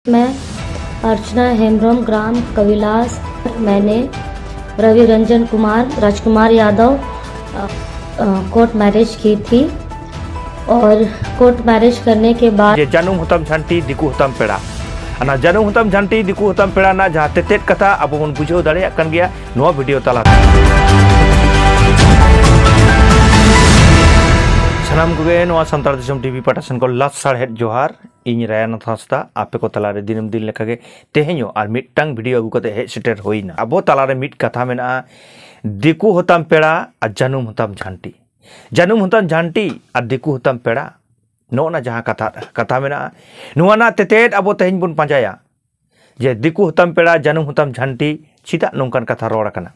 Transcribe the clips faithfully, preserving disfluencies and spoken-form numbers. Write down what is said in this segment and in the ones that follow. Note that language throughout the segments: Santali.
मैं अर्चना हेम्ब्रम, ग्राम कविलास। मैंने रवि रंजन कुमार, राजकुमार यादव, अ, अ, कोर्ट मैरिज की थी और कोर्ट मैरिज करने के बाद जे ᱡᱟᱹᱱᱩᱢ ᱦᱚᱛᱟᱢ ᱡᱷᱟᱱᱴᱤ ᱫᱤᱠᱩ ᱦᱚᱛᱟᱢ ᱯᱮᱲᱟ᱾ ᱚᱱᱟ ᱡᱟᱹᱱᱩᱢ ᱦᱚᱛᱟᱢ ᱡᱷᱟᱱᱴᱤ ᱫᱤᱠᱩ ᱦᱚᱛᱟᱢ ᱯᱮᱲᱟ ᱨᱮᱱᱟᱜ ᱡᱟᱦᱟᱸ ᱛᱮᱛᱮᱫ ᱠᱟᱛᱷᱟ ᱟᱵᱚ ᱵᱚᱱ ᱵᱩᱡᱷᱟᱹᱣ ᱫᱟᱲᱮᱭᱟᱜ ᱠᱟᱱ ᱜᱮᱭᱟ ᱱᱚᱣᱟ ᱵᱷᱤᱰᱤᱭᱳ ᱛᱟᱞᱟᱛᱮ᱾ ᱥᱟᱱᱟᱢ ᱠᱚᱜᱮ ᱱᱚᱣᱟ ᱥᱟᱱᱛᱟᱲ ᱫᱤᱥᱚᱢ ᱴᱤᱵᱷᱤ ᱯᱟᱦᱴᱟ ᱥᱮᱱ ᱠᱷᱚᱱ ᱞᱟᱥ ᱥᱟᱲᱦᱮᱫ ᱡᱚᱦᱟᱨ᱾ ᱤᱧ ᱨᱟᱭᱟᱱᱟᱛᱷ ᱦᱟᱸᱥᱫᱟ, ᱟᱯᱮ ᱠᱚ ᱛᱟᱞᱟᱨᱮ ᱫᱤᱱᱟᱹᱢ ᱫᱤᱱ ᱞᱮᱠᱟᱜᱮ ᱛᱮᱦᱮᱧ ᱦᱚᱸ ᱟᱨ ᱢᱤᱫᱴᱟᱝ ᱵᱷᱤᱰᱤᱭᱳ ᱟᱹᱜᱩ ᱠᱟᱛᱮ ᱦᱮᱡ ᱥᱮᱴᱮᱨ ᱦᱩᱭᱱᱟ᱾ ᱟᱵᱚ ᱛᱟᱞᱟᱨᱮ ᱢᱤᱫ ᱠᱟᱛᱷᱟ ᱢᱮᱱᱟᱜᱼᱟ, ᱫᱤᱠᱩ ᱦᱚᱛᱟᱢ ᱯᱮᱲᱟ ᱟᱨ ᱡᱟᱹᱱᱩᱢ ᱦᱚᱛᱟᱢ ᱡᱷᱟᱱᱴᱤ᱾ ᱡᱟᱹᱱᱩᱢ ᱦᱚᱛᱟᱢ ᱡᱷᱟᱱᱴᱤ ᱟᱨ ᱫᱤᱠᱩ ᱦᱚᱛᱟᱢ ᱯᱮᱲᱟ, ᱱᱚᱜᱼᱚ ᱱᱟ ᱡᱟᱦᱟᱸ ᱠᱟᱛᱷᱟ, ᱠᱟᱛᱷᱟ ᱢᱮᱱᱟᱜᱼᱟ, ᱱᱚᱣᱟ ᱨᱮᱱᱟᱜ ᱛᱮᱛᱮᱫ ᱟᱵᱚ ᱛᱮᱦᱮᱧ ᱵᱚᱱ ᱯᱟᱸᱡᱟᱭᱟ᱾ ᱡᱮ ᱫᱤᱠᱩ ᱦᱚᱛᱟᱢ ᱯᱮᱲᱟ, ᱡᱟᱹᱱᱩᱢ ᱦᱚᱛᱟᱢ ᱡᱷᱟᱱᱴᱤ, ᱪᱮᱫᱟᱜ ᱱᱚᱝᱠᱟᱱ ᱠᱟᱛᱷᱟ ᱨᱚᱲ ᱟᱠᱟᱱᱟ?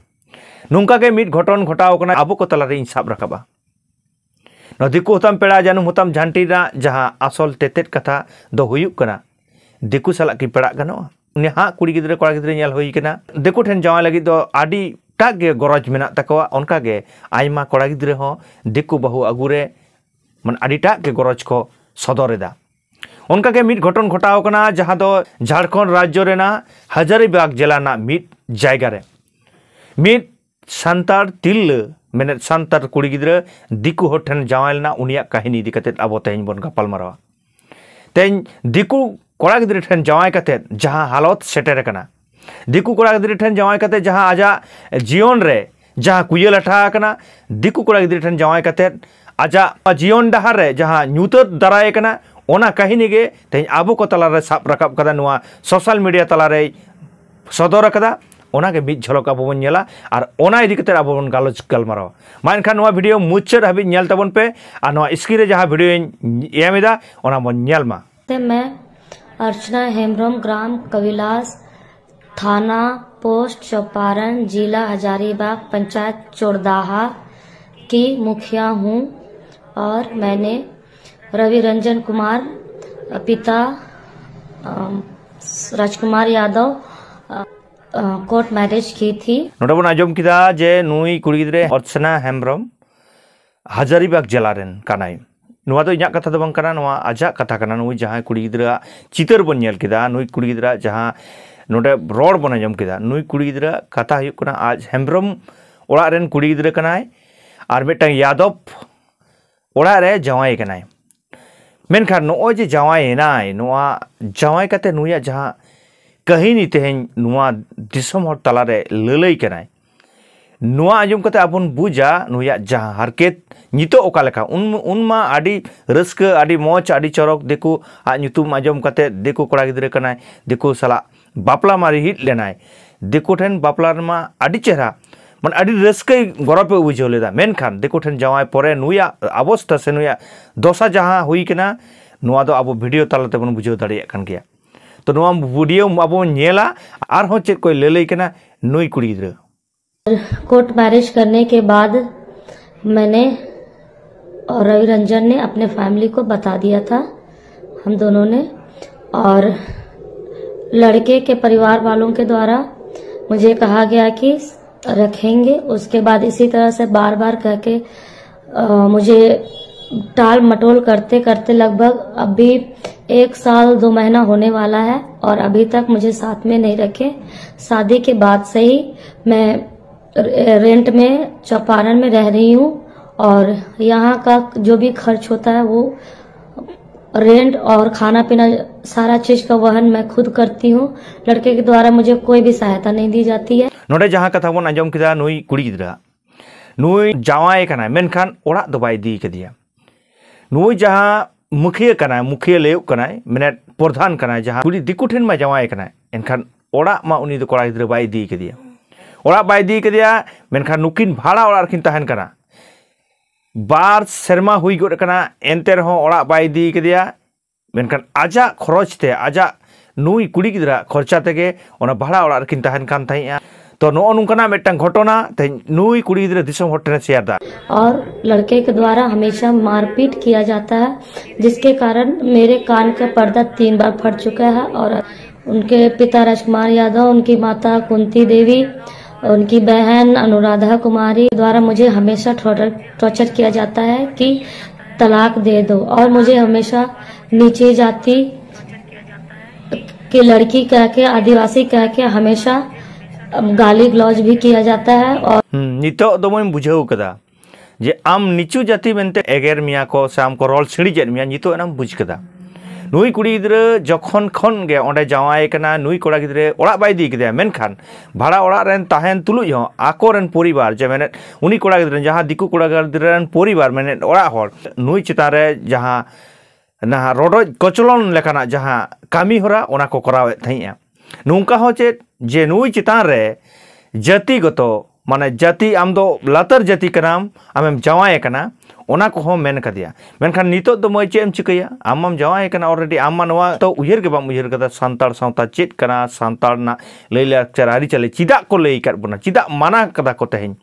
ᱱᱚᱝᱠᱟ ᱜᱮ ᱢᱤᱫ ᱜᱷᱚᱴᱚᱱ ᱜᱷᱚᱴᱟᱣ ᱟᱠᱟᱱᱟ, ᱟᱵᱚ ᱠᱚ ᱛᱟᱞᱟᱨᱮ ᱤᱧ ᱥᱟᱵ ᱨᱟᱠᱟᱵᱟ᱾ ᱱᱚᱣᱟ ᱫᱤᱠᱩ ᱦᱚᱛᱟᱢ ᱯᱮᱲᱟ, ᱡᱟᱹᱱᱩᱢ ᱦᱚᱛᱟᱢ ᱡᱷᱟᱱᱴᱤ ᱨᱮᱱᱟᱜ ᱡᱟᱦᱟᱸ ᱟᱥᱚᱞ ᱛᱮᱛᱮᱫ ᱠᱟᱛᱷᱟ ᱫᱚ ᱦᱩᱭᱩᱜ ᱠᱟᱱᱟ, ᱫᱤᱠᱩ ᱥᱟᱞᱟᱜ ᱠᱤ ᱯᱮᱲᱟᱜ ᱜᱟᱱᱚᱜᱼᱟ? ᱱᱟᱦᱟᱜ ᱠᱩᱲᱤ ᱜᱤᱫᱽᱨᱟᱹ ᱠᱚᱲᱟ ᱜᱤᱫᱽᱨᱟᱹ ᱧᱮᱞ ᱦᱩᱭ ᱠᱟᱱᱟ, ᱫᱤᱠᱩ ᱴᱷᱮᱱ ᱡᱟᱶᱟᱭ ᱞᱟᱹᱜᱤᱫ ᱫᱚ ᱟᱹᱰᱤᱴᱟᱜ ᱜᱮ ᱜᱚᱨᱚᱡᱽ ᱢᱮᱱᱟᱜ ᱛᱟᱠᱚᱣᱟ᱾ ᱚᱱᱠᱟ ᱜᱮ ᱟᱭᱢᱟ ᱠᱚᱲᱟ ᱜᱤᱫᱽᱨᱟᱹ ᱦᱚᱸ ᱫᱤᱠᱩ ᱵᱟᱹᱦᱩ ᱟᱹᱜᱩ ᱨᱮ ᱢᱟᱱᱮ ᱟᱹᱰᱤᱴᱟᱜ ᱜᱮ ᱜᱚᱨᱚᱡᱽ ᱠᱚ ᱥᱚᱫᱚᱨ ᱮᱫᱟ᱾ ᱚᱱᱠᱟ ᱜᱮ ᱢᱤᱫ ᱜᱷᱚᱴᱚᱱ ᱜᱷᱚᱴᱟᱣ ᱠᱟᱱᱟ, ᱡᱟᱦᱟᱸ ᱫᱚ ᱡᱷᱟᱲᱠᱷᱚᱸᱰ ᱨᱟᱡᱽᱡᱚ ᱨᱮᱱᱟᱜ ᱦᱟᱡᱟᱨᱤᱵᱟᱜᱽ ᱡᱮᱞᱟ ᱨᱮᱱᱟᱜ ᱢᱤᱫ ᱡᱟᱭᱜᱟ ᱨᱮ ᱢᱤᱫ ᱥᱟᱱᱛᱟᱲ ᱛᱤᱨᱞᱟᱹ, ᱢᱮᱱᱮᱫ ᱥᱟᱱᱛᱟᱲ ᱠᱩᱲᱤ ᱜᱤᱫᱽᱨᱟᱹ ᱫᱤᱠᱩ ᱦᱚᱲ ᱴᱷᱮᱱ ᱡᱟᱶᱟᱭ ᱞᱮᱱᱟ᱾ ᱩᱱᱤᱭᱟᱜ ᱠᱟᱹᱦᱱᱤ ᱤᱫᱤ ᱠᱟᱛᱮᱫ ᱟᱵᱚ ᱛᱮᱦᱮᱧ ᱵᱚᱱ ᱜᱟᱯᱟᱞ ᱢᱟᱨᱟᱣᱟ᱾ ᱛᱮᱦᱮᱧ ᱫᱤᱠᱩ ᱠᱚᱲᱟ ᱜᱤᱫᱽᱨᱟᱹ ᱴᱷᱮᱱ ᱡᱟᱶᱟᱭ ᱠᱟᱛᱮᱫ ᱡᱟᱦᱟᱸ ᱦᱟᱞᱚᱛ ᱥᱮᱴᱮᱨ ᱟᱠᱟᱱᱟ, ᱫᱤᱠᱩ ᱠᱚᱲᱟ ᱜᱤᱫᱽᱨᱟᱹ ᱴᱷᱮᱱ ᱡᱟᱶᱟᱭ ᱠᱟᱛᱮᱫ ᱡᱟᱦᱟᱸ ᱟᱡᱟᱜ ᱡᱤᱭᱚᱱ ᱨᱮ ᱡᱟᱦᱟᱸ ᱠᱩᱭᱟᱹ ᱞᱟᱴᱷᱟ ᱟᱠᱟᱱᱟ, ᱫᱤᱠᱩ ᱠᱚᱲᱟ ᱜᱤᱫᱽᱨᱟᱹ ᱴᱷᱮᱱ ᱡᱟᱶᱟᱭ ᱠᱟᱛᱮᱫ ᱟᱡᱟᱜ ᱡᱤᱭᱚᱱ ᱰᱟᱦᱟᱨ ᱨᱮ ᱡᱟᱦᱟᱸ ᱧᱩᱛᱟᱹᱛ ᱫᱟᱨᱟᱭ ᱠᱟᱱᱟ, ᱚᱱᱟ ᱠᱟᱹᱦᱱᱤ ᱜᱮ ᱛᱮᱦᱮᱧ ᱟᱵᱚ ᱠᱚ ᱛᱟᱞᱟᱨᱮ ᱥᱟᱵ ᱨᱟᱠᱟᱵ ᱠᱟᱫᱟ, ᱱᱚᱣᱟ ᱥᱳᱥᱟᱞ ᱢᱤᱰᱤᱭᱟ ᱛᱟᱞᱟᱨᱮᱭ ᱥᱚᱫᱚᱨ ᱟᱠᱟᱫᱟ᱾ ᱚᱱᱟᱜᱮ ᱢᱤᱫ ᱡᱷᱚᱞᱚᱠ ᱟᱵᱚ ᱵᱚᱱ ᱧᱮᱞᱟ ᱟᱨ ᱚᱱᱟ ᱤᱫᱤ ᱠᱟᱛᱮ ᱟᱵᱚ ᱵᱚᱱ ᱜᱟᱞᱚᱪ ᱜᱟᱞᱢᱟᱨᱟᱣᱟ᱾ ᱢᱟ ᱮᱱᱠᱷᱟᱱ ᱱᱚᱣᱟ ᱵᱷᱤᱰᱤᱭᱳ ᱢᱩᱪᱟᱹᱫ ᱦᱟᱹᱵᱤᱡ ᱧᱮᱞ ᱛᱟᱵᱚᱱ ᱯᱮ ᱟᱨ ᱱᱚᱣᱟ ᱥᱠᱨᱤᱱ ᱨᱮ ᱡᱟᱦᱟᱸ ᱵᱷᱤᱰᱤᱭᱳᱧ ᱮᱢ ᱮᱫᱟ ᱚᱱᱟ ᱵᱚᱱ ᱧᱮᱞ ᱢᱟ᱾ मैं अर्चना हेम्ब्रम, ग्राम कविलास, थाना पोस्ट चौपारण, जिला हजारीबाग, पंचायत चोरदाहा की मुखिया हूँ और मैंने रवि रंजन कुमार, पिता, अम, राजकुमार यादव, अ, अ, कोर्ट मैरिज की थी। ᱱᱚᱰᱮ ᱵᱚᱱ ᱟᱸᱡᱚᱢ ᱠᱮᱫᱟ ᱡᱮ ᱱᱩᱭ ᱠᱩᱲᱤ ᱜᱤᱫᱽᱨᱟᱹ ᱚᱨᱪᱚᱱᱟ ᱦᱮᱢᱵᱨᱚᱢ ᱦᱟᱡᱟᱨᱤᱵᱟᱜᱽ ᱡᱮᱞᱟ ᱨᱮᱱ ᱠᱟᱱᱟᱭ᱾ ᱱᱚᱣᱟ ᱫᱚ ᱤᱧᱟᱹᱜ ᱠᱟᱛᱷᱟ ᱫᱚ ᱵᱟᱝ ᱠᱟᱱᱟ, ᱱᱚᱣᱟ ᱟᱡᱟᱜ ᱠᱟᱛᱷᱟ ᱠᱟᱱᱟ᱾ ᱱᱩᱭ ᱡᱟᱦᱟᱸᱭ ᱠᱩᱲᱤ ᱜᱤᱫᱽᱨᱟᱹᱣᱟᱜ ᱪᱤᱛᱟᱹᱨ ᱵᱚᱱ ᱧᱮᱞ ᱠᱮᱫᱟ, ᱱᱩᱭ ᱠᱩᱲᱤ ᱜᱤᱫᱽᱨᱟᱹᱣᱟᱜ ᱡᱟᱦᱟᱸ ᱱᱚᱰᱮ ᱨᱚᱲ ᱵᱚᱱ ᱟᱸᱡᱚᱢ ᱠᱮᱫᱟ, ᱱᱩᱭ ᱠᱩᱲᱤ ᱜᱤᱫᱽᱨᱟᱹᱣᱟᱜ ᱠᱟᱛᱷᱟ ᱦᱩᱭᱩᱜ ᱠᱟᱱᱟ, ᱟᱡ ᱦᱮᱢᱵᱨᱚᱢ ᱚᱲᱟᱜ ᱨᱮᱱ ᱠᱩᱲᱤ ᱜᱤᱫᱽᱨᱟᱹ ᱠᱟᱱᱟᱭ ᱟᱨ ᱢᱤᱫᱴᱟᱝ ᱭᱟᱫᱚᱵ ᱚᱲᱟᱜ ᱨᱮ ᱡᱟᱶᱟᱭ ᱠᱟᱱᱟᱭ᱾ ᱢᱮᱱᱠᱷᱟᱱ ᱱᱚᱜᱼᱚᱭ ᱡᱮ ᱡᱟᱶᱟᱭ ᱮᱱᱟᱭ, ᱱᱚᱣᱟ ᱡᱟᱶᱟᱭ ᱠᱟᱛᱮ ᱱᱩᱭᱟᱜ ᱡᱟᱦᱟᱸ ᱠᱟᱹᱦᱤᱱᱤ ᱛᱮᱦᱮᱧ ᱱᱚᱣᱟ ᱫᱤᱥᱚᱢ ᱦᱚᱲ ᱛᱟᱞᱟᱨᱮ ᱞᱟᱹᱞᱟᱹᱭ ᱠᱟᱱᱟᱭ, ᱱᱚᱣᱟ ᱟᱸᱡᱚᱢ ᱠᱟᱛᱮ ᱟᱵᱚᱱ ᱵᱩᱡᱟ ᱱᱩᱭᱟᱜ ᱡᱟᱦᱟᱸ ᱦᱟᱨᱠᱮᱛ ᱱᱤᱛᱚᱜ ᱚᱠᱟ ᱞᱮᱠᱟ᱾ ᱩᱱ, ᱩᱱ ᱢᱟ ᱟᱹᱰᱤ ᱨᱟᱹᱥᱠᱟᱹ, ᱟᱹᱰᱤ ᱢᱚᱡᱽ, ᱟᱹᱰᱤ ᱪᱚᱨᱚᱠ, ᱫᱤᱠᱩ ᱟᱜ ᱧᱩᱛᱩᱢ ᱟᱸᱡᱚᱢ ᱠᱟᱛᱮ, ᱫᱤᱠᱩ ᱠᱚᱲᱟ ᱜᱤᱫᱽᱨᱟᱹ ᱠᱟᱱᱟᱭ, ᱫᱤᱠᱩ ᱥᱟᱞᱟᱜ ᱵᱟᱯᱞᱟ ᱢᱟ ᱨᱤᱦᱤᱴ ᱞᱮᱱᱟᱭ, ᱫᱤᱠᱩ ᱴᱷᱮᱱ ᱵᱟᱯᱞᱟ ᱨᱮᱢᱟ ᱟᱹᱰᱤ ᱪᱮᱦᱨᱟ, ᱢᱟᱱᱮ ᱟᱹᱰᱤ ᱨᱟᱹᱥᱠᱟᱹᱭ ᱜᱚᱨᱚᱵᱽ ᱮ ᱵᱩᱡᱷᱟᱹᱣ ᱞᱮᱫᱟ᱾ ᱢᱮᱱᱠᱷᱟᱱ ᱫᱤᱠᱩ ᱴᱷᱮᱱ ᱡᱟᱶᱟᱭ ᱯᱚᱨᱮ ᱱᱩᱭᱟᱜ ᱚᱵᱚᱥᱛᱟ ᱥᱮ ᱱᱩᱭᱟᱜ ᱫᱚᱥᱟ ᱡᱟᱦᱟᱸ ᱦᱩᱭ ᱠᱟᱱᱟ, ᱱᱚᱣᱟ ᱫᱚ ᱟᱵᱚ ᱵᱷᱤᱰᱤᱭᱳ ᱛᱟᱞᱟ ᱛᱮᱵᱚᱱ ᱵᱩᱡᱷᱟᱹᱣ ᱫᱟᱲᱮᱭᱟᱜ ᱠᱟᱱ ᱜᱮᱭᱟ᱾ ᱛᱚ ᱱᱚᱣᱟ ᱵᱷᱤᱰᱤᱭᱳ ᱟᱵᱚ ᱵᱚᱱ ᱧᱮᱞᱟ, ᱟᱨᱦᱚᱸ ᱪᱮᱫ ᱠᱚᱭ ᱞᱟᱹᱞᱟᱹᱭ ᱠᱟᱱᱟ ᱱᱩᱭ ᱠᱩᱲᱤ ᱜᱤᱫᱽᱨᱟᱹ᱾ कोर्ट मैरिज करने के बाद मैंने और रवि रंजन ने अपने फैमिली को बता दिया था, हम दोनों ने। और लड़के के परिवार वालों के द्वारा मुझे कहा गया कि रखेंगे। उसके बाद इसी तरह से बार बार कह के अ, मुझे टाल मटोल करते करते लगभग अभी एक साल दो महीना होने वाला है और अभी तक मुझे साथ में नहीं रखे। शादी के बाद से ही मैं रे- रेंट में चौपारण में रह रही हूँ और यहाँ का जो भी खर्च होता है वो रेंट और खाना पीना सारा चीज का वहन मैं खुद करती हूँ। लड़के के द्वारा मुझे कोई भी सहायता नहीं दी जाती है। ᱱᱚᱰᱮ ᱡᱟᱦᱟᱸ ᱠᱟᱛᱷᱟ ᱵᱚᱱ ᱟᱸᱡᱚᱢ ᱠᱮᱫᱟ, ᱱᱩᱭ ᱠᱩᱲᱤ ᱜᱤᱫᱽᱨᱟᱹ ᱱᱩᱭ ᱡᱟᱶᱟᱭ ᱠᱟᱱᱟᱭ, ᱢᱮᱱᱠᱷᱟᱱ ᱚᱲᱟᱜ ᱫᱚ ᱵᱟᱭ ᱤᱫᱤ ᱠᱟᱫᱮᱭᱟ᱾ ᱱᱩᱭ ᱡᱟᱦᱟᱸ ᱢᱩᱠᱷᱤᱭᱟᱹ ᱠᱟᱱᱟᱭ, ᱢᱩᱠᱷᱤᱭᱟᱹ ᱞᱟᱹᱭᱚᱜ ᱠᱟᱱᱟᱭ, ᱢᱟᱱᱮ ᱯᱨᱚᱫᱷᱟᱱ ᱠᱟᱱᱟᱭ, ᱡᱟᱦᱟᱸ ᱠᱩᱲᱤ ᱫᱤᱠᱩ ᱴᱷᱮᱱ ᱢᱟ ᱡᱟᱶᱟᱭ ᱠᱟᱱᱟᱭ, ᱮᱱᱠᱷᱟᱱ ᱚᱲᱟᱜ ᱢᱟ ᱩᱱᱤ ᱫᱚ ᱠᱚᱲᱟ ᱜᱤᱫᱽᱨᱟᱹ ᱵᱟᱭ ᱤᱫᱤ ᱠᱟᱫᱮᱭᱟ᱾ ᱚᱲᱟᱜ ᱵᱟᱭ ᱤᱫᱤ ᱠᱟᱫᱮᱭᱟ, ᱢᱮᱱᱠᱷᱟᱱ ᱱᱩᱠᱤᱱ ᱵᱷᱟᱲᱟ ᱚᱲᱟᱜ ᱨᱮᱠᱤᱱ ᱛᱟᱦᱮᱱ ᱠᱟᱱᱟ᱾ ᱵᱟᱨ ᱥᱮᱨᱢᱟ ᱦᱩᱭ ᱜᱚᱫ ᱟᱠᱟᱱᱟ, ᱮᱱᱛᱮ ᱨᱮᱦᱚᱸ ᱚᱲᱟᱜ ᱵᱟᱭ ᱤᱫᱤ ᱠᱟᱫᱮᱭᱟ᱾ ᱢᱮᱱᱠᱷᱟᱱ ᱟᱡᱟᱜ ᱠᱷᱚᱨᱚᱪ ᱛᱮ, ᱟᱡᱟᱜ ᱱᱩᱭ ᱠᱩᱲᱤ ᱜᱤᱫᱽᱨᱟᱹ ᱠᱷᱚᱨᱪᱟ ᱛᱮᱜᱮ ᱚᱱᱟ ᱵᱷᱟᱲᱟ ᱚᱲᱟᱜ ᱨᱮᱠᱤᱱ ᱛᱟᱦᱮᱱ ᱠᱟᱱ ᱛᱟᱦᱮᱸᱫᱼᱟ᱾ ᱛᱚ ᱱᱚᱜᱼᱚ ᱱᱚᱝᱠᱟᱱᱟᱜ ᱢᱤᱫᱴᱟᱝ ᱜᱷᱚᱴᱚᱱᱟ ᱛᱮᱦᱮᱧ ᱱᱩᱭ ᱠᱩᱲᱤ ᱜᱤᱫᱽᱨᱟᱹ ᱫᱤᱥᱚᱢ ᱦᱚᱲ ᱴᱷᱮᱱᱮ ᱥᱮᱭᱟᱨ ᱫᱟ᱾ और लड़के के द्वारा हमेशा मारपीट किया जाता है, जिसके कारण मेरे कान का पर्दा तीन बार फट चुका है और उनके पिता राजकुमार यादव, उनकी माता कुंती देवी, उनकी बहन अनुराधा कुमारी द्वारा मुझे हमेशा टॉर्चर किया जाता है कि तलाक दे दो और मुझे हमेशा नीचे जाति की लड़की कह के, आदिवासी कह के हमेशा गाली गलौज भी किया जाता है। और ᱦᱩᱸ, ᱱᱤᱛᱚᱜ ᱫᱚ ᱢᱟᱹᱧ ᱵᱩᱡᱷᱟᱹᱣ ᱠᱟᱫᱟ ᱡᱮ ᱟᱢ ᱱᱤᱪᱩ ᱡᱟᱹᱛᱤ ᱢᱮᱱᱛᱮ ᱮᱜᱮᱨ ᱢᱮᱭᱟ ᱠᱚ ᱥᱮ ᱟᱢ ᱠᱚ ᱨᱚᱲ ᱥᱤᱬᱤᱡᱮᱫ ᱢᱮᱭᱟ, ᱱᱤᱛᱚᱜ ᱮᱱᱟᱢ ᱵᱩᱡᱽ ᱠᱟᱫᱟ᱾ ᱱᱩᱭ ᱠᱩᱲᱤ ᱜᱤᱫᱽᱨᱟᱹ ᱡᱚᱠᱷᱚᱱ ᱠᱷᱚᱱ ᱜᱮ ᱚᱸᱰᱮ ᱡᱟᱶᱟᱭ ᱠᱟᱱᱟ, ᱱᱩᱭ ᱠᱚᱲᱟ ᱜᱤᱫᱽᱨᱟᱹ ᱚᱲᱟᱜ ᱵᱟᱭ ᱤᱫᱤ ᱠᱮᱫᱮᱭᱟ, ᱢᱮᱱᱠᱷᱟᱱ ᱵᱷᱟᱲᱟ ᱚᱲᱟᱜ ᱨᱮᱱ ᱛᱟᱦᱮᱱ ᱛᱩᱞᱩᱡ ᱦᱚᱸ ᱟᱠᱚᱨᱮᱱ ᱯᱚᱨᱤᱵᱟᱨ, ᱡᱮ ᱢᱮᱱᱮᱫ ᱩᱱᱤ ᱠᱚᱲᱟ ᱜᱤᱫᱽᱨᱟᱹ, ᱡᱟᱦᱟᱸ ᱫᱤᱠᱩ ᱠᱚᱲᱟ ᱜᱤᱫᱽᱨᱟᱹ ᱨᱮᱱ ᱯᱚᱨᱤᱵᱟᱨ, ᱢᱮᱱᱮᱫ ᱚᱲᱟᱜ ᱦᱚᱲ, ᱱᱩᱭ ᱪᱮᱛᱟᱱ ᱨᱮ ᱡᱟᱦᱟᱸ ᱱᱟᱦᱟᱜ ᱨᱚᱰᱚᱡ ᱠᱚᱪᱞᱚᱱ ᱞᱮᱠᱟᱱᱟᱜ ᱡᱟᱦᱟᱸ ᱠᱟᱹᱢᱤ ᱦᱚᱨᱟ, ᱚᱱᱟ ᱠᱚ ᱠᱚᱨᱟᱣᱮᱫ ᱛᱟᱦᱮᱸᱫᱼᱟ᱾ ᱱᱚᱝᱠᱟ ᱦᱚᱸ ᱪᱮᱫ ᱡᱮ ᱱᱩᱭ ᱪᱮᱛᱟᱱ ᱨᱮ ᱡᱟᱹᱛᱤᱜᱚᱛᱚ, ᱢᱟᱱᱮ ᱡᱟᱹᱛᱤ, ᱟᱢ ᱫᱚ ᱞᱟᱛᱟᱨ ᱡᱟᱹᱛᱤ ᱠᱟᱱᱟᱢ, ᱟᱢᱮᱢ ᱡᱟᱶᱟᱭ ᱟᱠᱟᱱᱟ, ᱚᱱᱟ ᱠᱚᱦᱚᱸ ᱢᱮᱱ ᱠᱟᱫᱮᱭᱟ᱾ ᱢᱮᱱᱠᱷᱟᱱ ᱱᱤᱛᱚᱜ ᱫᱚ ᱢᱟᱹᱭ ᱪᱮᱫ ᱮᱢ ᱪᱤᱠᱟᱹᱭᱟ? ᱟᱢ ᱢᱟᱢ ᱡᱟᱶᱟᱭ ᱟᱠᱟᱱᱟ already, ᱟᱢ ᱢᱟ ᱱᱚᱣᱟ ᱛᱚ ᱩᱭᱦᱟᱹᱨ ᱜᱮ ᱵᱟᱢ ᱩᱭᱦᱟᱹᱨ ᱠᱟᱫᱟ ᱥᱟᱱᱛᱟᱲ ᱥᱟᱶᱛᱟ ᱪᱮᱫ ᱠᱟᱱᱟ, ᱥᱟᱱᱛᱟᱲ ᱨᱮᱱᱟᱜ ᱞᱟᱹᱭᱼᱞᱟᱠᱪᱟᱨ ᱟᱹᱨᱤᱪᱟᱹᱞᱤ ᱪᱮᱫᱟᱜ ᱠᱚ ᱞᱟᱹᱭ ᱟᱠᱟᱫ ᱵᱚᱱᱟ, ᱪᱮᱫᱟᱜ ᱢᱟᱱᱟ ᱠᱟᱫᱟ ᱠᱚ ᱛᱮᱦᱮᱧ᱾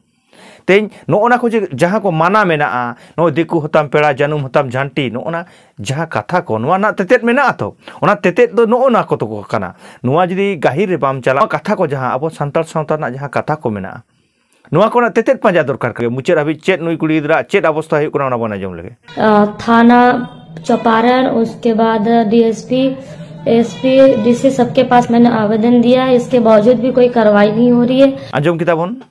ᱛᱮᱦᱮᱧ ᱱᱚᱜᱼᱚ ᱱᱟ ᱠᱚ ᱡᱮ ᱡᱟᱦᱟᱸ ᱠᱚ ᱢᱟᱱᱟ ᱢᱮᱱᱟᱜᱼᱟ, ᱱᱚᱜᱼᱚᱭ ᱫᱤᱠᱩ ᱦᱚᱛᱟᱢ ᱯᱮᱲᱟ, ᱡᱟᱹᱱᱩᱢ ᱦᱚᱛᱟᱢ ᱡᱷᱟᱱᱴᱤ, ᱱᱚᱜᱼᱚ ᱱᱟ ᱡᱟᱦᱟᱸ ᱠᱟᱛᱷᱟ ᱠᱚ, ᱱᱚᱣᱟ ᱨᱮᱱᱟᱜ ᱛᱮᱛᱮᱫ ᱢᱮᱱᱟᱜᱼᱟ ᱛᱚ? ᱚᱱᱟ ᱛᱮᱛᱮᱫ ᱫᱚ ᱱᱚᱜᱼᱚ ᱱᱟ ᱠᱚ ᱛᱟᱠᱚ ᱠᱟᱱᱟ᱾ ᱱᱚᱣᱟ ᱡᱩᱫᱤ ᱜᱟᱹᱦᱤᱨ ᱨᱮ ᱵᱟᱢ ᱪᱟᱞᱟᱜᱼᱟ, ᱠᱟᱛᱷᱟ ᱠᱚ ᱡᱟᱦᱟᱸ ᱟᱵᱚ ᱥᱟᱱᱛᱟᱲ ᱥᱟᱶᱛᱟ ᱨᱮᱱᱟᱜ ᱡᱟᱦᱟᱸ ᱠᱟᱛᱷᱟ ᱠᱚ ᱢᱮᱱᱟᱜᱼᱟ, ᱱᱚᱣᱟ ᱠᱚᱨᱮᱱᱟᱜ ᱛᱮᱛᱮᱫ ᱯᱟᱸᱡᱟ ᱫᱚᱨᱠᱟᱨ ᱠᱟᱱᱟ᱾ ᱢᱩᱪᱟᱹᱫ ᱦᱟᱹᱵᱤᱡ ᱪᱮᱫ ᱱᱩᱭ ᱠᱩᱲᱤ ᱜᱤᱫᱽᱨᱟᱹ ᱪᱮᱫ ᱚᱵᱚᱥᱛᱟ ᱦᱩᱭᱩᱜ ᱠᱟᱱᱟ, ᱚᱱᱟ ᱵᱚᱱ ᱟᱸᱡᱚᱢ ᱞᱮᱜᱮ᱾ अ, थाना चंपारण, उसके बाद डीएसपी, एसपी, डीसी, सबके पास मैंने आवेदन दिया है। इसके बावजूद भी कोई कार्रवाई नहीं हो रही है। ᱟᱸᱡᱚᱢ ᱠᱮᱫᱟ ᱵᱚᱱ,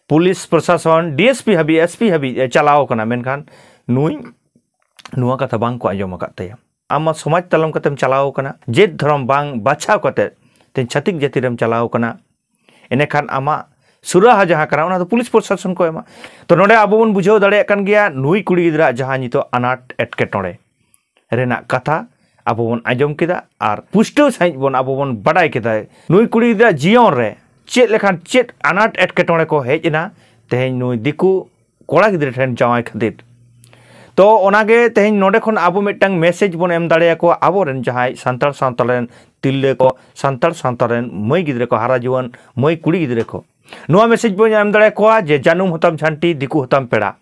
ᱯᱩᱞᱤᱥ ᱯᱨᱚᱥᱟᱥᱚᱱ, ᱰᱤᱮᱥᱯᱤ ᱦᱟᱹᱵᱤᱡ, ᱮᱥᱯᱤ ᱦᱟᱹᱵᱤᱡ ᱮ ᱪᱟᱞᱟᱣ ᱠᱟᱱᱟ, ᱢᱮᱱᱠᱷᱟᱱ ᱱᱩᱭ ᱱᱚᱣᱟ ᱠᱟᱛᱷᱟ ᱵᱟᱝ ᱠᱚ ᱟᱸᱡᱚᱢ ᱟᱠᱟᱫ ᱛᱟᱭᱟ᱾ ᱟᱢ ᱢᱟ ᱥᱚᱢᱟᱡᱽ ᱛᱟᱞᱚᱢ ᱠᱟᱛᱮᱢ ᱪᱟᱞᱟᱣ ᱠᱟᱱᱟ, ᱡᱟᱹᱛ ᱫᱷᱚᱨᱚᱢ ᱵᱟᱝ ᱵᱟᱪᱷᱟᱣ ᱠᱟᱛᱮ ᱛᱮᱦᱮᱧ ᱪᱷᱟᱹᱛᱤᱠ ᱡᱟᱹᱛᱤ ᱨᱮᱢ ᱪᱟᱞᱟᱣ ᱠᱟᱱᱟ᱾ ᱮᱸᱰᱮᱠᱷᱟᱱ ᱟᱢᱟᱜ ᱥᱩᱨᱟᱦᱟ ᱡᱟᱦᱟᱸ ᱠᱟᱱᱟ, ᱚᱱᱟ ᱫᱚ ᱯᱩᱞᱤᱥ ᱯᱨᱚᱥᱟᱥᱚᱱ ᱠᱚ ᱮᱢᱟ᱾ ᱛᱚ, ᱱᱚᱰᱮ ᱟᱵᱚ ᱵᱚᱱ ᱵᱩᱡᱷᱟᱹᱣ ᱫᱟᱲᱮᱭᱟᱜ ᱠᱟᱱ ᱜᱮᱭᱟ ᱱᱩᱭ ᱠᱩᱲᱤ ᱜᱤᱫᱽᱨᱟᱹᱣᱟᱜ ᱡᱟᱦᱟᱸ ᱱᱤᱛᱚᱜ ᱟᱱᱟᱴ ᱮᱴᱠᱮᱴᱚᱬᱮ ᱨᱮᱱᱟᱜ ᱠᱟᱛᱷᱟ ᱟᱵᱚ ᱵᱚᱱ ᱟᱸᱡᱚᱢ ᱠᱮᱫᱟ ᱟᱨ ᱯᱩᱥᱴᱟᱹᱣ ᱥᱟᱺᱦᱤᱡ ᱵᱚᱱ, ᱟᱵᱚ ᱵᱚᱱ ᱵᱟᱰᱟᱭ ᱠᱮᱫᱟ ᱱᱩᱭ ᱠᱩᱲᱤ ᱜᱤᱫᱽᱨᱟᱹᱣᱟᱜ ᱡᱤᱭᱚᱱ ᱨᱮ ᱪᱮᱫ ᱞᱮᱠᱟᱱ ᱪᱮᱫ ᱟᱱᱟᱴ ᱮᱴᱠᱮᱴᱚᱬᱮ ᱠᱚ ᱦᱮᱡ ᱮᱱᱟ ᱛᱮᱦᱮᱧ ᱱᱩᱭ ᱫᱤᱠᱩ ᱠᱚᱲᱟ ᱜᱤᱫᱽᱨᱟᱹ ᱴᱷᱮᱱ ᱡᱟᱶᱟᱭ ᱠᱷᱟᱹᱛᱤᱨ᱾ ᱛᱚ, ᱚᱱᱟᱜᱮ ᱛᱮᱦᱮᱧ ᱱᱚᱰᱮ ᱠᱷᱚᱱ ᱟᱵᱚ ᱢᱤᱫᱴᱟᱝ ᱢᱮᱥᱮᱡᱽ ᱵᱚᱱ ᱮᱢ ᱫᱟᱲᱮᱭᱟᱠᱚᱣᱟ ᱟᱵᱚᱨᱮᱱ ᱡᱟᱦᱟᱸᱭ ᱥᱟᱱᱛᱟᱲ ᱥᱟᱶᱛᱟ ᱨᱮᱱ ᱛᱤᱨᱞᱟᱹ ᱠᱚ, ᱥᱟᱱᱛᱟᱲ ᱥᱟᱶᱛᱟ ᱨᱮᱱ ᱢᱟᱹᱭ ᱜᱤᱫᱽᱨᱟᱹ ᱠᱚ, ᱦᱟᱨᱟ ᱡᱩᱣᱟᱹᱱ ᱢᱟᱹᱭ ᱠᱩᱲᱤ ᱜᱤᱫᱽᱨᱟᱹ ᱠᱚ᱾ ᱱᱚᱣᱟ ᱢᱮᱥᱮᱡᱽ ᱵᱚᱱ ᱮᱢ ᱫᱟᱲᱮᱭᱟᱠᱚᱣᱟ ᱡᱮ ᱡᱟᱹᱱᱩᱢ ᱦᱚᱛᱟᱢ ᱡᱷᱟᱱᱴᱤ, ᱫᱤᱠᱩ ᱦᱚᱛᱟᱢ ᱯᱮᱲᱟ᱾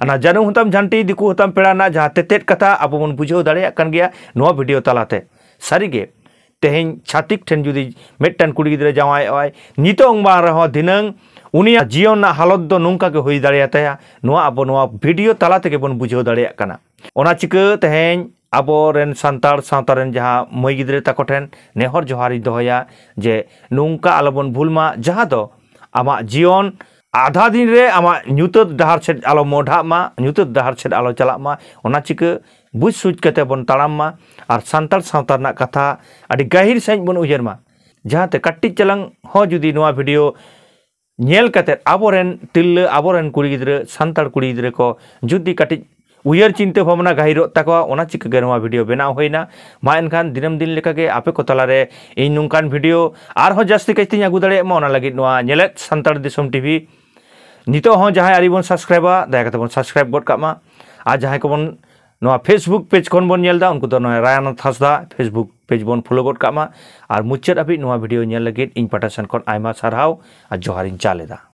ᱚᱱᱟ ᱡᱟᱹᱱᱩᱢ ᱦᱚᱛᱟᱢ ᱡᱷᱟᱱᱴᱤ, ᱫᱤᱠᱩ ᱦᱚᱛᱟᱢ ᱯᱮᱲᱟ ᱨᱮᱱᱟᱜ ᱡᱟᱦᱟᱸ ᱛᱮᱛᱮᱫ ᱠᱟᱛᱷᱟ ᱟᱵᱚ ᱵᱚᱱ ᱵᱩᱡᱷᱟᱹᱣ ᱫᱟᱲᱮᱭᱟᱜ ᱠᱟᱱ ᱜᱮᱭᱟ ᱱᱚᱣᱟ ᱵᱷᱤᱰᱤᱭᱳ ᱛᱟᱞᱟᱛᱮ᱾ ᱥᱟᱹᱨᱤᱜᱮ ᱛᱮᱦᱮᱧ ᱪᱷᱟᱹᱛᱤᱠ ᱴᱷᱮᱱ ᱡᱩᱫᱤ ᱢᱤᱫᱴᱟᱝ ᱠᱩᱲᱤ ᱜᱤᱫᱽᱨᱟᱹ ᱡᱟᱶᱟᱭᱚᱜᱼᱟᱭ, ᱱᱤᱛᱚᱝ ᱵᱟᱝ ᱨᱮᱦᱚᱸ ᱫᱷᱤᱱᱟᱹᱝ ᱩᱱᱤᱭᱟᱜ ᱡᱤᱭᱚᱱ ᱨᱮᱱᱟᱜ ᱦᱟᱞᱚᱛ ᱫᱚ ᱱᱚᱝᱠᱟ ᱜᱮ ᱦᱩᱭ ᱫᱟᱲᱮᱭᱟᱛᱟᱭᱟ, ᱱᱚᱣᱟ ᱟᱵᱚ ᱱᱚᱣᱟ ᱵᱷᱤᱰᱤᱭᱳ ᱛᱟᱞᱟ ᱛᱮᱜᱮ ᱵᱚᱱ ᱵᱩᱡᱷᱟᱹᱣ ᱫᱟᱲᱮᱭᱟᱜ ᱠᱟᱱᱟ᱾ ᱚᱱᱟ ᱪᱤᱠᱟᱹ ᱛᱮᱦᱮᱧ ᱟᱵᱚᱨᱮᱱ ᱥᱟᱱᱛᱟᱲ ᱥᱟᱶᱛᱟ ᱨᱮᱱ ᱡᱟᱦᱟᱸ ᱢᱟᱹᱭ ᱜᱤᱫᱽᱨᱟᱹ ᱛᱟᱠᱚ ᱴᱷᱮᱱ ᱱᱮᱦᱚᱨ ᱡᱚᱦᱟᱨᱤᱧ ᱫᱚᱦᱚᱭᱟ ᱡᱮ ᱱᱚᱝᱠᱟ ᱟᱞᱚᱵᱚᱱ ᱵᱷᱩᱞ ᱢᱟ, ᱡᱟᱦᱟᱸ ᱫᱚ ᱟᱢᱟᱜ ᱡᱤᱭᱚᱱ ᱟᱫᱷᱟ ᱫᱤᱱ ᱨᱮ ᱟᱢᱟᱜ ᱧᱩᱛᱟᱹᱛ ᱰᱟᱦᱟᱨ ᱥᱮᱫ ᱟᱞᱚ ᱢᱚᱦᱰᱟᱜ ᱢᱟ, ᱧᱩᱛᱟᱹᱛ ᱰᱟᱦᱟᱨ ᱥᱮᱫ ᱟᱞᱚ ᱪᱟᱞᱟᱜ ᱢᱟ᱾ ᱚᱱᱟ ᱪᱤᱠᱟᱹ ᱵᱩᱡᱽ ᱥᱩᱡᱽ ᱠᱟᱛᱮ ᱵᱚᱱ ᱛᱟᱲᱟᱢ ᱢᱟ ᱟᱨ ᱥᱟᱱᱛᱟᱲ ᱥᱟᱶᱛᱟ ᱨᱮᱱᱟᱜ ᱠᱟᱛᱷᱟ ᱟᱹᱰᱤ ᱜᱟᱹᱦᱤᱨ ᱥᱟᱺᱦᱤᱡ ᱵᱚᱱ ᱩᱭᱦᱟᱹᱨ ᱢᱟ, ᱡᱟᱦᱟᱸᱛᱮ ᱠᱟᱹᱴᱤᱡ ᱪᱟᱞᱟᱝ ᱦᱚᱸ ᱡᱩᱫᱤ ᱱᱚᱣᱟ ᱵᱷᱤᱰᱤᱭᱳ ᱧᱮᱞ ᱠᱟᱛᱮ ᱟᱵᱚᱨᱮᱱ ᱛᱤᱨᱞᱟᱹ, ᱟᱵᱚᱨᱮᱱ ᱠᱩᱲᱤ ᱜᱤᱫᱽᱨᱟᱹ, ᱥᱟᱱᱛᱟᱲ ᱠᱩᱲᱤ ᱜᱤᱫᱽᱨᱟᱹ ᱠᱚ ᱡᱩᱫᱤ ᱠᱟᱹᱴᱤᱡ ᱩᱭᱦᱟᱹᱨ ᱪᱤᱱᱛᱟᱹ ᱵᱷᱟᱵᱽᱱᱟ ᱜᱟᱹᱦᱤᱨᱚᱜ ᱛᱟᱠᱚᱣᱟ, ᱚᱱᱟ ᱪᱤᱠᱟᱹ ᱜᱮ ᱱᱚᱣᱟ ᱵᱷᱤᱰᱤᱭᱳ ᱵᱮᱱᱟᱣ ᱦᱩᱭᱱᱟ᱾ ᱢᱟ ᱮᱱᱠᱷᱟᱱ ᱫᱤᱱᱟᱹᱢ ᱫᱤᱱ ᱞᱮᱠᱟᱜᱮ ᱟᱯᱮ ᱠᱚ ᱛᱟᱞᱟᱨᱮ ᱤᱧ ᱱᱚᱝᱠᱟᱱ ᱵᱷᱤᱰᱤᱭᱳ ᱟᱨᱦᱚᱸ ᱡᱟᱹᱥᱛᱤ ᱠᱟᱭᱛᱮᱧ ᱟᱹᱜᱩ ᱫᱟᱲᱮᱭᱟᱜ ᱢᱟ, ᱚᱱᱟ ᱞᱟᱹᱜᱤᱫ ᱱᱚᱣᱟ ᱧᱮᱞᱮᱫ ᱥᱟᱱᱛᱟᱲ ᱫᱤᱥᱚᱢ ᱴᱤᱵᱷᱤ ᱱᱤᱛᱚᱜ ᱦᱚᱸ ᱡᱟᱦᱟᱸᱭ ᱟᱹᱣᱨᱤ ᱵᱚᱱ ᱥᱟᱵᱥᱠᱨᱟᱭᱤᱵᱟ, ᱫᱟᱭᱟ ᱠᱟᱛᱮ ᱵᱚᱱ ᱥᱟᱵᱥᱠᱨᱟᱭᱤᱵ ᱜᱚᱫ ᱠᱟᱜ ᱢᱟ᱾ ᱟᱨ ᱡᱟᱦᱟᱸᱭ ᱠᱚᱵᱚᱱ ᱱᱚᱣᱟ ᱯᱷᱮᱥᱵᱩᱠ ᱯᱮᱡᱽ ᱠᱷᱚᱱ ᱵᱚᱱ ᱧᱮᱞ ᱮᱫᱟ, ᱩᱱᱠᱩ ᱫᱚ ᱱᱚᱣᱟ ᱨᱟᱭᱟᱱᱟᱛᱷ ᱦᱟᱸᱥᱫᱟ ᱯᱷᱮᱥᱵᱩᱠ ᱯᱮᱡᱽ ᱵᱚᱱ ᱯᱷᱚᱞᱳ ᱜᱚᱫ ᱠᱟᱜ ᱢᱟ᱾ ᱟᱨ ᱢᱩᱪᱟᱹᱫ ᱦᱟᱹᱵᱤᱡ ᱱᱚᱣᱟ ᱵᱷᱤᱰᱤᱭᱳ ᱧᱮᱞ ᱞᱟᱹᱜᱤᱫ ᱤᱧ ᱯᱟᱦᱴᱟ ᱥᱮᱱ ᱠᱷᱚᱱ ᱟᱭᱢᱟ ᱥᱟᱨᱦᱟᱣ ᱟᱨ ᱡᱚᱦᱟᱨᱤᱧ ᱪᱟᱞ ᱮᱫᱟ᱾